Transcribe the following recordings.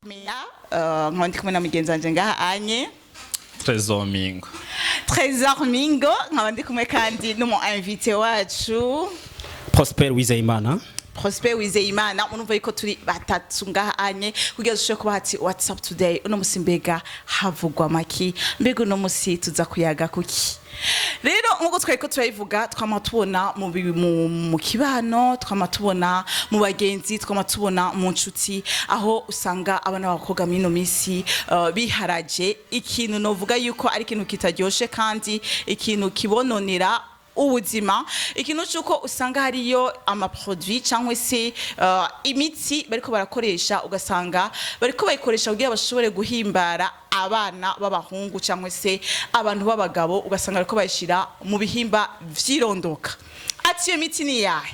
Nkaba ndi kumwe na mugenzi wanje ngaha anye. Trésor Mingo. Trésor Mingo. Nkaba ndi kumwe kandi n'umu invité wacu. Prosper Wizeyimana. Prosper Wizeyimana. Murumva yuko turi batatu ngaha anye kugira dushobore kubaha ati "What's up today?" Uno musi mbega havugwa maki? Mbega uno musi tuza kuyaga kuki? Rero nk'uko twari ko turabivuga, twama tubona mu kibano, twama tubona mu bagenzi, twama tubona mu nshuti, aho usanga abana b'abakobwa muri ino minsi biharaje ikintu novuga yuko ari ikintu kitaryoshe kandi ikintu kibononera ubuzima, ikintu cy'uko usanga hariyo ama produits cyangwa se imiti bariko barakoresha, ugasanga bariko bayikoresha kugira bashobore guhimbara abana b'abahungu cyangwa se abantu b'abagabo, ugasanga bariko bayishira mu bihimba vy'irondoka. Ati iyo miti ni iyahe?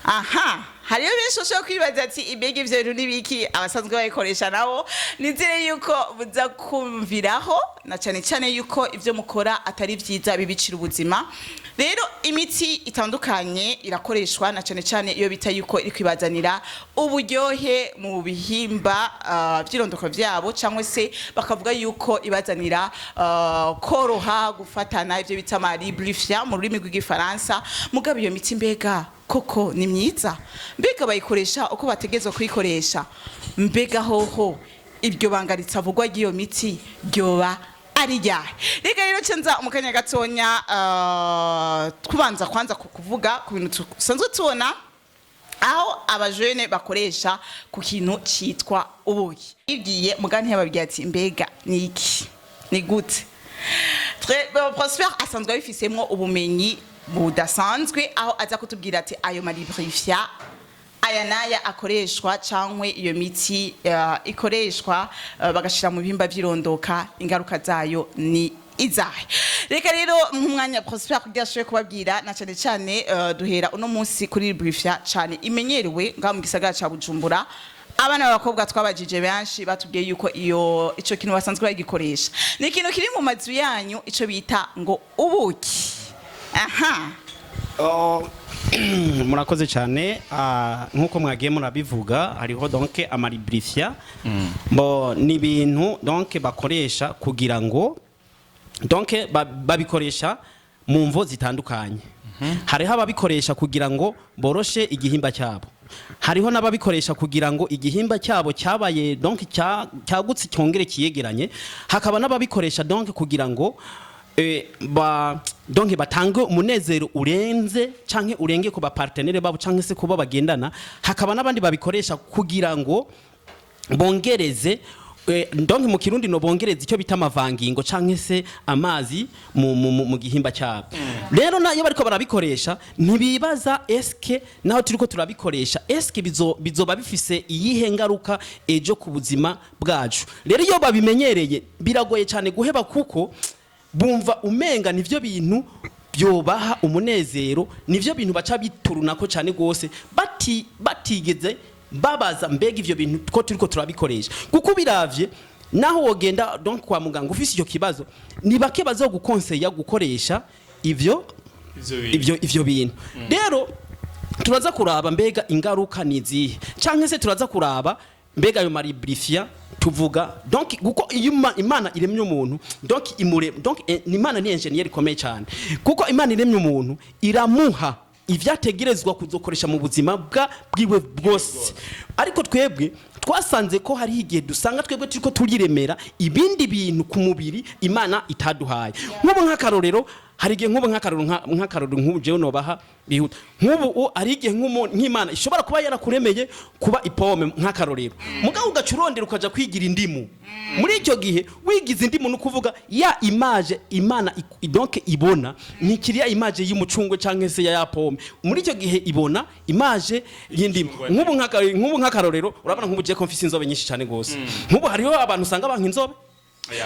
Aha hariyo benshi bashobora kwibaza ati imbega ivyo bintu n'ibiki? Abasanzwe bayikoresha nabo nizere yuko buza kumviraho, na cyane cyane yuko ivyo mukora atari vyiza, bibicira ubuzima. Rero imiti itandukanye irakoreshwa, na cyane cyane iyo bita yuko iri kwibazanira uburyohe mu bihimba vy'irondoko vyabo, cyangwa se bakavuga yuko ibazanira koroha gufatana, ivyo bita ama lubrifiant mu rurimi rw'Igifaransa. Mugabo iyo miti mbega koko ni myiza? Mbega bayikoresha uko bategezwa kuyikoresha? Mbega hoho iryo banga ritavugwa ry'iyo miti ryoba ari ryahe? Reka rero nza mu kanya gatonya tubanza kwanza kuvuga ku bintu dusanzwe tubona aho abajene bakoresha ku kintu citwa ubuki. Ibwiye mugani ntiyababwiye ati mbega ni iki, ni gute? Prosper asanzwe abifisemwo ubumenyi budasanzwe, aho aza kutubwira ati ayo ma lubrifiant aya n'aya akoreshwa cyangwa iyo miti ikoreshwa bagashira mu bihimba vy'irondoka, ingaruka zayo ni izahe? Reka rero nk'umwanya Prosper kugira ashobore kubabwira, na cyane cyane duhera uno munsi kuri lubrifiant cyane imenyerewe ngaho mu gisagara ca Bujumbura. Abana b'abakobwa twabajije benshi batubwiye yuko iyo ico kintu basanzwe bagikoresha. Ni ikintu kiri mu mazu yanyu, ico bita ngo ubuki. Aha. Oh, murakoze cyane. Nk'uko mwagiye murabivuga, hariho donc ama lubrifiant. Bo ni ibintu donc bakoresha kugira ngo donc babikoresha mu mvo zitandukanye. Hariho ababikoresha kugira ngo boroshe igihimba cyabo, hariho n'ababikoresha kugira ngo igihimba cyabo cyabaye donc cyagutse cyongere kiyegeranye, hakaba n'ababikoresha donc kugira ngo ba donc batange umunezero urenze canke urenge ku ba partenaire babo canke se kuba bagendana, hakaba n'abandi babikoresha kugira ngo bongereze donc mu Kirundi no bongereza icyo bita amavangingo canke se amazi mu gihimba cyabo. Rero nayo bariko barabikoresha ntibibaza: eske naho turiko turabikoresha, eske bizoba bifise iyihe ngaruka ejo ku buzima bwacu? Rero iyo babimenyereye biragoye cyane guheba, kuko bumva umenga nivyo bintu byobaha umunezero, nivyo bintu baca biturunako cyane gose batigeze babaza mbega ivyo bintu ko turiko turabikoresha. Kuko biravye naho wogenda donc kwa muganga ufise icyo kibazo, ni bake bazogukonseya gukoresha ivyo Ivyo bintu. Ivyo bintu. Rero turaza kuraba mbega ingaruka ni izihe, canke se turaza kuraba mbega ayo ma lubrifiant tuvuga. Donc kuko iyo Imana iremye umuntu, donc imure donc ni Imana ni ingénieur ikomeye cyane, kuko Imana iremye umuntu iramuha ivyategerezwa kuzokoresha mu buzima bwa bwiwe bwose. Ariko twebwe twasanze ko hariho igihe dusanga twebwe turiko turiremera ibindi bintu ku mubiri Imana itaduhaye. Nk'ubu nk'akarorero, hari igihe nk'ubu nk'akarorero nk'akarorero nk'ubu jewe nobaha bihuta, nk'ubu hari igihe nk'Imana ishobora kuba yarakuremeye kuba i pomme nk'akarorero, mugabo ugaca urondera ukaja kwigira indimu. Muri icyo gihe wigize indimu, ni ukuvuga ya image Imana donc ibona ntikiriya image y'umucungwe canke se ya pomme. Muri icyo gihe ibona image y'indimu. Nk'ubu nk'akarorero, urabona nk'ubu je ko mfise inzobe nyinshi cyane gose, nk'ubu hariho abantu usanga banka inzobe.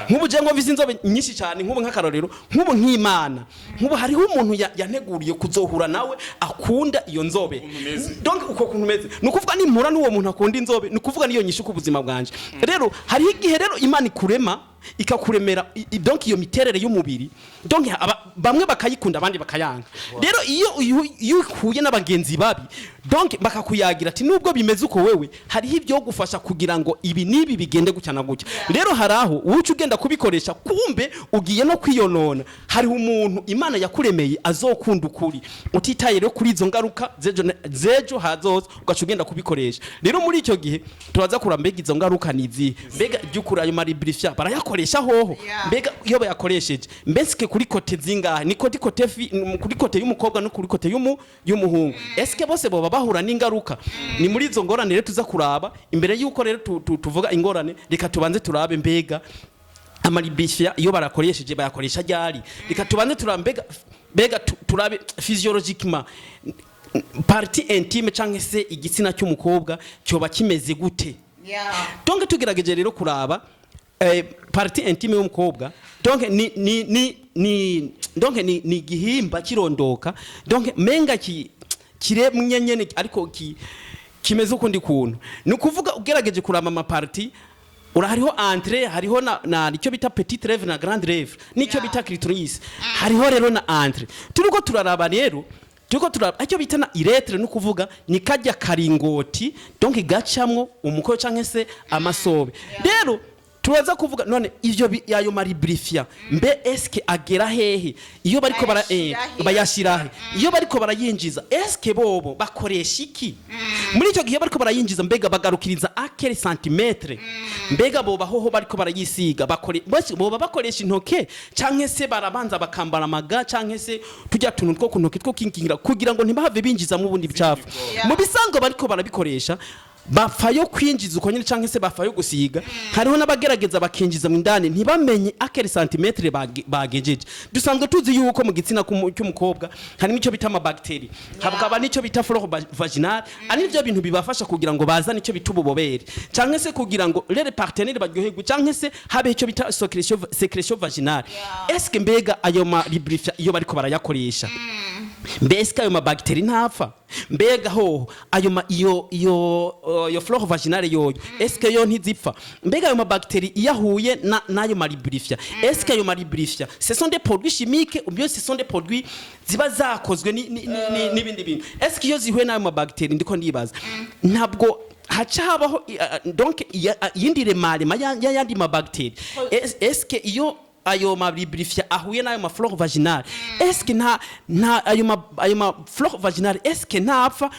Nk'ubu je ngo mfise inzobe nyinshi cyane, nk'ubu nk'akarorero, nk'ubu nk'Imana, nk'ubu hariho umuntu yanteguriye kuzohura nawe akunda iyo nzobe. Umeze. Donc uko kuntu umeze, ni ukuvuga nimpura n'uwo muntu akunda inzobe, ni ukuvuga niyo nyishu ku buzima bwanje. Rero hariho igihe rero Imana ikurema. ikakuremera donc iyo miterere y'umubiri, donc bamwe bakayikunda, abandi bakayanga. Rero iyo uhuye n'abagenzi babi, donc bakakuyagira ati nubwo bimeze uko, wewe hariho ibyo gufasha kugira ngo ibi n'ibi bigende gutya na gutya. Rero hari aho uca ugenda kubikoresha, kumbe ugiye no kwiyonona. Hariho umuntu Imana yakuremeye azokunda ukuri, utitaye rero kuri izo ngaruka z'ejo hazoza, ugaca ugenda kubikoresha. Rero muri icyo gihe turaza kura mbega izo ngaruka ni izihe, mbega by'ukuri ayo ma lubrifiants barayakoresha hoho? Mbega iyo bayakoresheje, mbese kuri côté zingahe? Ni kuri côté kuri côté y'umukobwa no kuri côté y'umuhungu, eske bose boba bahura n'ingaruka? Ni muri izo ngorane rero tuza kuraba. Imbere y'uko rero tuvuga ingorane, reka tubanze turabe mbega ama lubrifiants iyo barakoresheje bayakoresha ryari. Reka tubanze turabe mbega turabe physiologiquement partie intime canke se igitsina cy'umukobwa cyoba kimeze gute. Donc tugerageje rero kuraba partie intime y'umukobwa, donc ni donc ni igihimba kirondoka, donc menga ki kiremye nyene, ariko ki kimeze ukundi kuntu. Ni ukuvuga ugerageje kuraba ama parties ura hariho entrée, hariho na icyo bita petite lèvre na grande lèvre, n'icyo bita clitoris, hariho rero na entrée. Turiko turaraba rero, turiko turaraba icyo bita na urètre, no kuvuga ni kajya karingoti, donc gacamwo umukoyo canke se amasobe. Rero turaza kuvuga none ivyo ayo ma lubrifiants mbe eske agera hehe iyo bariko bara Bayashira he? Bayashira he iyo bariko barayinjiza? Eske bobo bakoresha iki muri icyo gihe bariko barayinjiza? Mbega bagarukiriza à quel centimètre? Mbega boba hoho bariko barayisiga boba bakoresha intoke, canke se barabanza bakambara amaga, canke se tujya tuntu two ku ntoke two kinkingira kugira ngo ntibahave binjizamo ubundi bicafu? Mu bisanzwe bariko barabikoresha, bapfayo kwinjiza uko nyine, canke se bapfayo gusiga? Hariho n'abagerageza bakinjiza mu indani, ntibamenye à quel centimètre bagejeje. Dusanzwe tuzi yuko mu gitsina cy'umukobwa harimo icyo bita amabactéries, hakaba n'icyo bita flore vaginale, ari nivyo bintu bibafasha kugira ngo bazane icyo bita ububobere, canke se kugira ngo les partenaires baryoherwe, canke se habe icyo bita sécrétion vaginale. Eske mbega ayo ma lubrifiants iyo bariko barayakoresha, mbese ayo mabactéries ntapfa? Mbega hoho ayo ma iyo flore vaginale yoyo, eske yo ntizipfa? Mbega ayo mabactéries iyo ahuye n'ayo ma lubrifiants, eske ayo ma lubrifiants, ce sont des produits chimiques ou bien ce sont des produits ziba zakozwe n'ibindi bintu? Eske iyo zihuye n'ayo mabactéries, ndiko ndibaza, ntabwo haca habaho donc iyindi remarema y'ayandi mabactéries? Eske iyo ayo ma lubrifiants ahuye n'ayo ma flore vaginale, eske nta ayo ma flore vaginale, eske ntapfa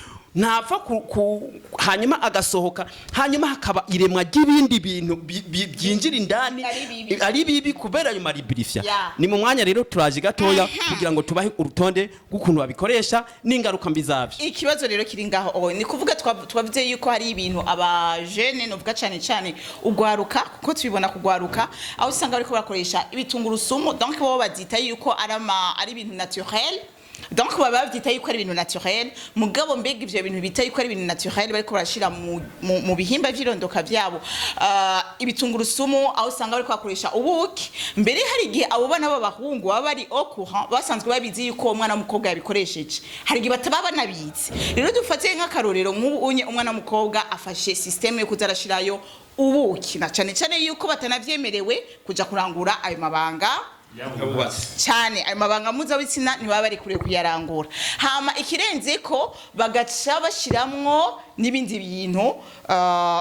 hanyuma agasohoka, hanyuma hakaba iremwa ry'ibindi bintu byinjira indani Ari bibi. ari bibi kubera ayo ma lubrifiants? Ni mu mwanya rero turaje gatoya kugira ngo tubahe urutonde rw'ukuntu babikoresha n'ingaruka mbi zabyo. Ikibazo rero kiri ngaho, oh, ni kuvuga twavuze yuko hari ibintu abajene, novuga cyane cyane ugwaruka, kuko tubibona kugwaruka, aho usanga bariko barakoresha ibitungurusumu. Donc bo bazita yuko ari ibintu naturel, donc baba bavyita yuko ari ibintu naturel. Mugabo mbega ivyo bintu bita yuko ari ibintu naturel bariko barashira mu bihimba vy'irondoka vyabo, ibitungurusumu, aho usanga bariko bakoresha ubuki, mbere hari igihe abo bana b'abahungu baba bari au courant, basanzwe babizi yuko uwo mwana w'umukobwa yabikoresheje, hari igihe bataba banabizi. Rero dufate nk'akarorero, nk'ubu unye umwana w'umukobwa afashe système yo kuza arashirayo ubuki, na cane cane yuko batanavyemerewe kuja kurangura ayo mabanga cyane, ayo mabanga mpuzabitsina ntibaba bari kure kuyarangura. Hama ikirenze ko bagaca bashiramwo n'ibindi bintu,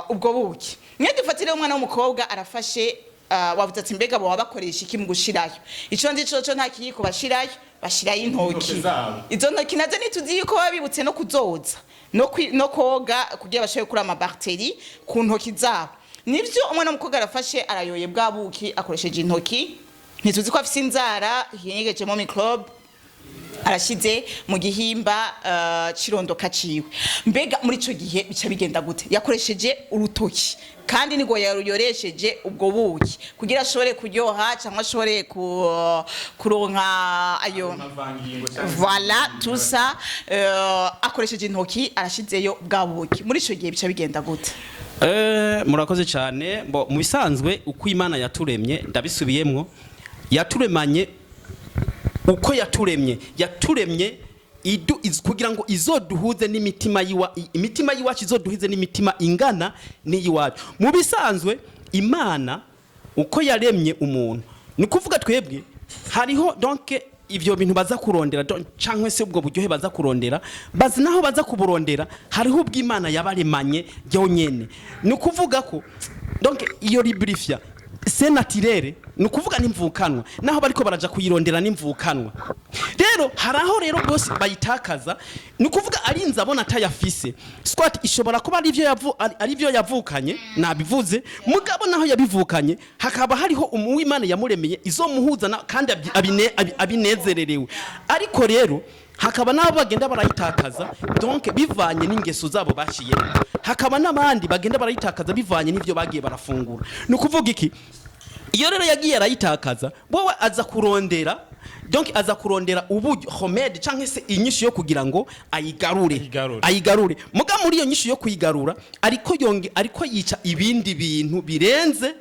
ubwo buki. Niyo dufatire umwana w'umukobwa arafashe, wavuze ati mbega boba bakoresha iki mu gushirayo? Ico nzi coco, nta kiyiko bashirayo, bashirayo intoki. Intoki zabo. Izo ntoki nazo ntituzi yuko baba bibutse no kuzoza no koga kugira bashobore kuri amabactéries ku ntoki zabo. Nivyo, umwana w'umukobwa arafashe, arayoye bwa buki akoresheje intoki, ntituzi ko afise inzara hinyegejemo microbe, arashize mu gihimba cirondoka ciwe. Mbega muri ico gihe bica bigenda gute? Yakoresheje urutoki kandi nigo yaruyoresheje ubwo buki kugira ashobore kuryoha cyangwa ashobore kuronka ayo, voilà, tout ça, akoresheje intoki arashizeyo bwa buki. Muri ico gihe bica bigenda gute? Murakoze cyane. Bo mu bisanzwe uko Imana yaturemye, ndabisubiyemwo, yaturemanye uko yaturemye, yaturemye kugira ngo izoduhuze n'imitima yiwa, imitima y'iwacu izoduhuze n'imitima ingana n'iyiwacu. Mu bisanzwe Imana Uko yaremye umuntu, ni ukuvuga twebwe hariho donc ivyo bintu baza kurondera, canke se ubwo buryohe baza kurondera, bazi naho baza kuburondera. Hariho ubw'Imana yabaremanye byonyene. Ni ukuvuga ko donc iyo lubrifiant, c'est naturel, ni ukuvuga n'imvukanwa, naho bariko baraja kuyirondera n'imvukanwa. Rero hari aho rero bose bayitakaza. Ni ukuvuga arinze abona atayafise, soit ishobora kuba ari ivyo yavukanye, nabivuze, mugabo naho yabivukanye hakaba hariho umuwimana yamuremeye izomuhuza kandi abinezererewe. Ariko rero hakaba n'abo bagenda barayitakaza, donc bivanye n'ingeso zabo bashiyemo, hakaba n'abandi bagenda barayitakaza bivanye n'ivyo bagiye barafungura. Ni ukuvuga iki? Iyo rero yagiye arayitakaza, wowe aza kurondera, donc aza kurondera uburyo, remède canke se inyishu yo kugira ngo ayigarure. Ayigarure. Ayigarure. Muga muri iyo nyishu yo kuyigarura, ariko yonge ariko yica ibindi bintu birenze,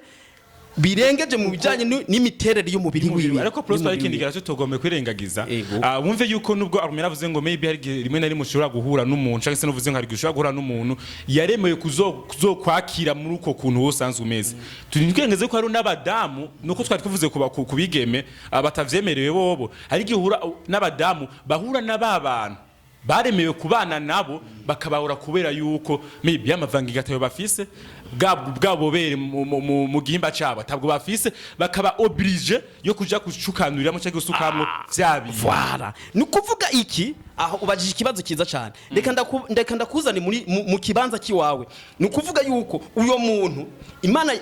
birengeje mu bijanye n'imiterere y'umubiri wiwe. Ariko Prosper, Y'umubiri ikindi wiwe. gace tugomba kwirengagiza. Ego. Ah, wumve yuko nubwo Arumira avuze ngo maybe hari igihe rimwe na rimwe ushobora guhura n'umuntu, cyangwa se nuvuze ngo hari igihe ushobora guhura n'umuntu yaremewe kuzokwakira muri uko kuntu wowe usanzwe umeze, turi ko hari n'abadamu, nuko twari tuvuze ku bigeme, batavyemerewe bobo, hari igihe uhura n'abadamu bahura n'aba bantu baremewe kubana nabo, bakabahura kubera yuko maybe y'amavangingo atayo bafise, bwa bobere mu gihimba cabo atabwo bafise, bakaba obligé yo kuja gucukanuriramo cyangwa gusukamwo vya bintu. Voilà, ni ukuvuga iki? Aho ubajije ikibazo cyiza cyane. Reka ndakuzane muri mu kibanza kiwawe. Ni ukuvuga yuko uyo muntu Imana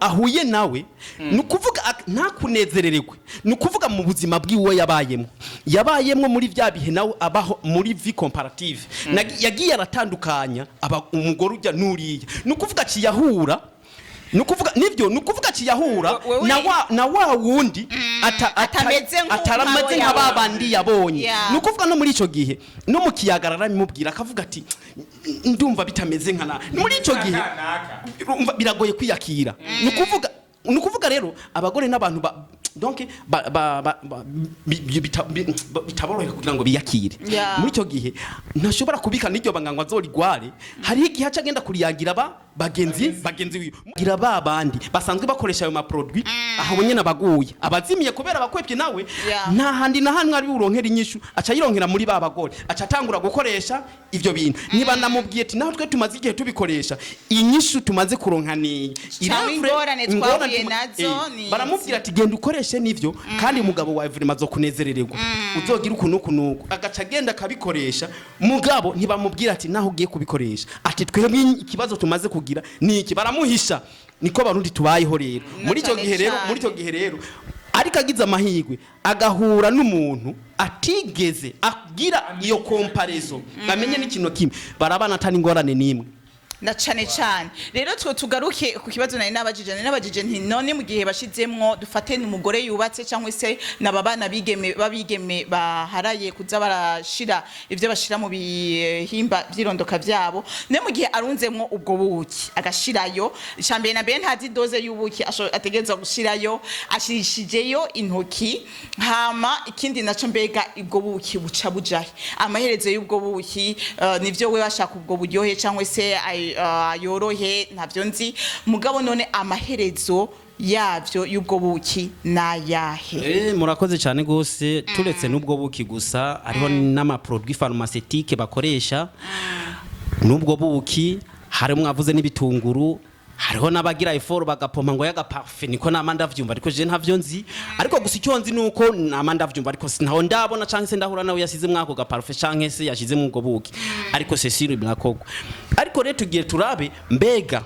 ahuye nawe, ni ukuvuga ntakunezerererwe. Ni ukuvuga mu buzima bwiwe yabayemo muri bya bihe, nawe abaho muri vie comparative. Yagiye aratandukanya aba umugore ujya n'uriya. Ni ukuvuga akiyahura, ni ukuvuga nibyo, ni ukuvuga akiyahura na wa wundi Atameze atarameze nk'abo nka ba yabonye. bandi yabonye. Ni ukuvuga no muri icyo gihe no mu kiyaga arabimubwira, akavuga ati: "Ndumva bitameze nka na." Muri icyo gihe urumva biragoye kwiyakira. Ni ukuvuga rero abagore n'abantu ba donc ba ba ba ba- bi- bi- bita- bi- bitaborohera kugira ngo biyakire. Muri icyo gihe ntashobora kubika n'iryo banga ngo azorigware. Hariho igihe aca agenda kuriyagira ba bagenzi wiwe, gira ba bandi basanzwe bakoresha ayo ma produits, aho nyene abaguye abazimiye kubera abakwepye nawe. Nta handi na hamwe ari buronkera inyishu, aca yironkera muri ba bagore, aca atangura gukoresha ivyo bintu. Niba namubwiye ati: "Naho twe tumaze igihe tubikoresha, inyishu tumaze kuronka niyi." Cyangwa ingorane twahuye nazo ni Baramubwira ati: "Genda ukoreshe nivyo, kandi umugabo wawe vraiment azokunezerererwa, uzogira uku nuku nuku." Agaca agenda akabikoresha, mugabo ntibamubwira ati: "Naho ugiye kubikoresha," ati: "twebwe ikibazo tumaze kugira ni iki." Baramuhisha. Niko Barundi tubayeho rero. Muri icyo Cane gihe rero, cane. muri icyo gihe rero, ariko agize amahirwe agahura n'umuntu atigeze agira iyo comparaison, amenye n'ikintu kimwe, barabana atari ingorane n'imwe. Na cane cane rero twe tugaruke ku kibazo nari nabajije nti: none mu gihe bashizemwo, dufate ni umugore yubatse cyangwa se naba bana bigeme babigeme baharaye kuza barashira ivyo bashira mu bihimba vyirondoka vyabo, ne mu gihe arunzemwo ubwo buki agashirayo, icambere na mbere ntazi dose y'ubuki ategerezwa gushirayo, ashirishijeyo intoki. Hama ikindi naco, mbega ubwo buki buca bujahe? Amaherezo y'ubwo buki, nivyo we bashaka ubwo buryohe cyangwa se yorohe, ntavyo nzi, mugabo none amaherezo yavyo y'ubwo buki nayahe? Murakoze cyane gose. Turetse n'ubwo buki gusa, hariho n'ama produits pharmaceutiques bakoresha n'ubwo buki, hari mwavuze n'ibitunguru, hariho n'abagira effort bagapompa ngo yaga parfum. Niko nama ndavyumva, ariko je ntavyo nzi. Ariko gusa icyo nzi nuko nama ndavyumva, ariko sintaho ndabona canke se ndahura nawe yasize mwako ga parfum canke se yashize mu ubwo buki, ariko c'est sûr birakorwa. Ariko rero tugiye turabe, mbega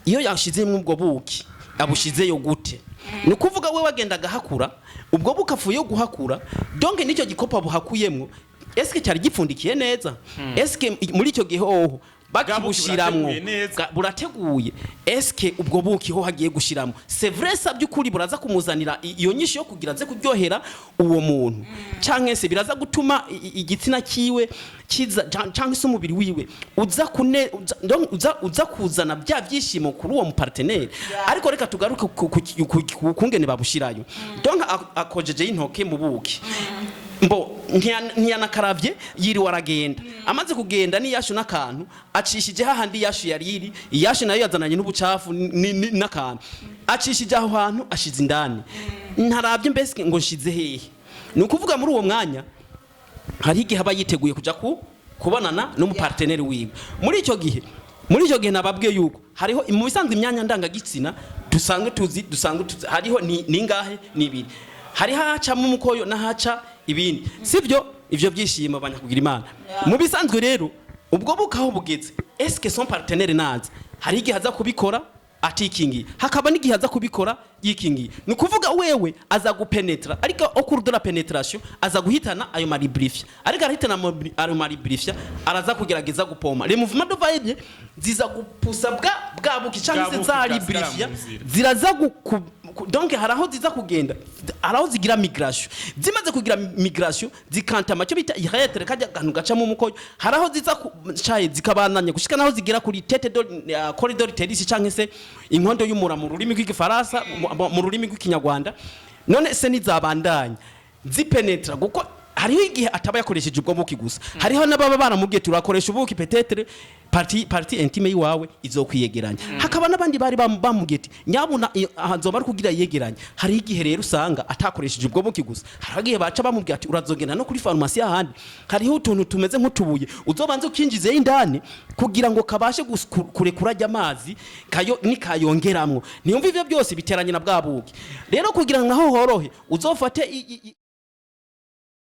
iyo yashizemo ubwo buki abushizeyo gute? Ni ukuvuga we wagenda agahakura ubwo buki, avuye guhakura, donc nicyo gikopo abuhakuyemwo, eske cyari gipfundikiye neza? Eske muri icyo gihe hoho bakibushiramwo burateguye neza. Burateguye? Eske ubwo buki ho hagiye gushiramwo, c'est vrai ça, by'ukuri buraza kumuzanira iyo nyinshi yo kugira aze kuryohera uwo muntu, canke se biraza gutuma igitsina kiwe kiza, canke se umubiri wiwe uza kune donc uza kuzana bya byishimo kuri uwo mu partenaire? Ariko reka tugaruke ku kungene babushirayo. Donc akojeje intoke mu buki mbo. Ntiyanakaravye, yiriwe aragenda. Amaze kugenda n'iyashu n'akantu acishije hahandi iyashu yari iri, iyashu nayo yazananye n'ubucafu n'akantu acishije aho hantu, ashize indani, ntarabye mbese ngo nshize hehe. Ni ukuvuga muri uwo mwanya hari igihe aba yiteguye kuja ku kubonana n'umu partenaire wiwe. Muri icyo gihe nababwiye yuko hariho mu bisanzwe imyanya ndangagitsina dusanzwe tuzi hariho ni ningahe? Ni ibiri. Hariho ahacamo umukoyo n'ahaca ibindi, sibyo? Ivyo byishimo abanyakugira Imana. Mu bisanzwe rero ubwo bukaho bugeze, est-ce que son partenaire naza, hari igihe aza kubikora atikingiye, hakaba n'igihe aza kubikora yikingiye. Ni ukuvuga wewe aza gupenetra, ariko au cours de la pénétration aza guhitana ayo ma lubrifiants, ariko arahitana ayo ma lubrifiants, araza kugerageza gupoma les mouvements de va-et-vient, ziza gupusa bwa buki cyangwa se Bwa buki za bwasigara lubrifiants mu nzira. Ziraza donc hari aho ziza kugenda, hari aho zigira migration. Zimaze kugira migration zikantama cyo bita urètre, kajya akantu gacamo umukoyo. Hari aho ziza caye zikabananya gushika naho zigira kuri tête de col de l'utérus, canke se inkondo y'umura mu rurimi rw'Igifaransa, mu rurimi rw'Ikinyarwanda. None se nizabandanya zipenetra, kuko hariho igihe ataba yakoresheje ubwo buki gusa, hariho n'ababa baramubwiye turakoresha ubuki, peut-être partie intime yiwawe izokwiyegeranya. Hakaba n'abandi bari bamubwiye ati nyabuna aha nzoba ari kugira yegeranya. Hariho igihe rero usanga atakoresheje ubwo buki gusa, hariho igihe baca bamubwira ati urazogenda no kuri farumasi ahandi hariho utuntu tumeze nk'utubuye, uzobanze ukinjizeyo indani kugira ngo kabashe kurekura ajya amazi kayo nikayongeramwo. Niyumva ivyo byose biteranye na bwa buki. Rero kugira ngo naho horohe uzofate